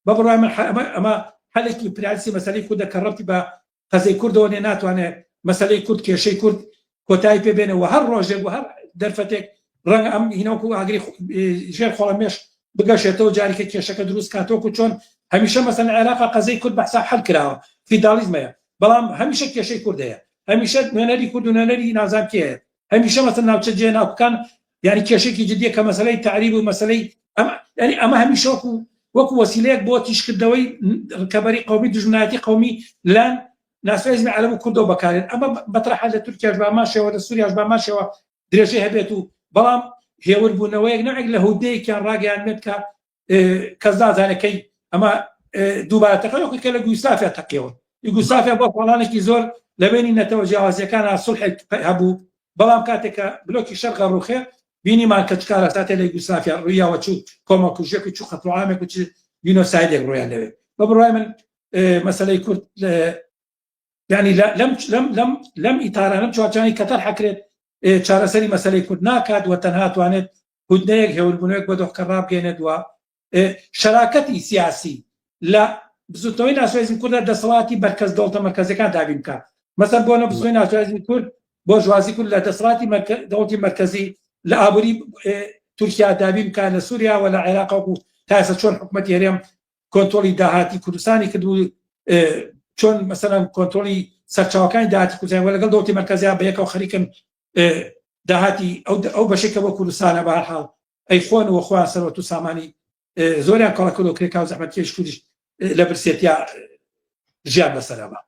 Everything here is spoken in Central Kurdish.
بە بڕوای من ئەمە ئەمە حەلێکی پرانسی مەسەلەی کوردە کە ڕەبتی بە قەزەی کوردەوە نیە ناتوانێت مەسەلەی کورد کێشەی کورد کۆتایی پێ بێنێ و هەر ڕۆژێک و هەر دەرفەتێک ڕەنگە ئەم هینەوەکو ئاگری ژێر خۆڵەمێش بگەشێتەوە جاریکە کێشەکە دروست کاتۆکو چۆن هەمیشە مەسەن عێراق قەزەی کورد بەحساب حل کراوە فیداڵیزمەیە بەڵام هەمیشە کێشەی کورد هەیە هەمیشە نوێنەری کورد و نوێنەری نازان کێ هەیە هەمیشە مەسەن ناوچە جێ ناوکەکان یعنی کێشێکی جدیە کە مەسەلەی تعریب و مەسەلەی ئەمە یعنی ئەمە هەمیشە وەکو وەکو وەسیلەیەک بۆ تیشکردنەوەی ڕکەبەری قومی دژمنایەتی قومی لان ناسیۆنالیزمی عەرەب و کوردەوە بەکارێن ئەمە بەترحە لە تورکیاش بە هەمان شێوە لە سووریاش بە هەمان شێوە درێژەی هەبێت و بەڵام هێوربوونەوەیەک نەوعێک لە هودنەیەکیان ڕاگەیاندبێت کە کەس نازانێت کەی ئەمە دووبارە تەقەوە کە لە یوگوسلافیا تەقیەوە یوگوسلافیا بۆ ساڵانێکی زۆر لە بینی نەتەوە جیاوازیەکان سوڵحێک هەبوو بەڵام کاتێک کە بلۆکی شەرقە ڕوخێ بینیمان کە چ کارەساتێ لە یوگوسلافیا ڕوویاوە چوو کۆمەڵکوژیەک و چوو قەتڵ عامێک و چ جینۆسایدێک ڕوویان لەوێ بە بڕوای من مەسەلەی کورد یعنی لەم لەم لەم لەم ئیتارە لەم چوارچانی کە تەرح کرێت چارەسەری مەسەلەی کورد ناکات و تەنها توانێت هودنەیەک هێوربوونەوەیەک بۆ دۆخەکە ڕابگەێنێت و شەراکەتی سیاسی لە بزوتنەوەی ناسیۆنالیزمی کورددا دەسەڵاتی بەرکەز دەوڵەتە مەرکەزیەکان دابین بکات مەسەن بۆ نە بزوتنەوەی ناسیۆنالیزمی کورد بۆرژوازی کورد لە دەسەڵاتی دەوڵەتی مەرکەزی لە ئابووری تورکیا دابین بکات لە سووریا و لە عێراق و تا ئێستا چۆن حکوومەتی هەرێم کۆنترۆڵی داهاتی کوردستانی کرد و چۆن مەسەلەن کۆنترۆڵی سەرچاوەکانی داهاتی کوردستان و لەگەڵ دەوڵەتی مەرکەزیان بە یەکەوە خەریکن داهاتی ئەو ئەو بەشێک کە بۆ کوردستانە بە هەر حاڵ ئەی خۆن و خۆیان سەرۆت و سامانی زۆریان کەڵە کردو کرێکا و زەحمەتکێش کوردیش لە برسێتیا ژیان بەسەرەوە.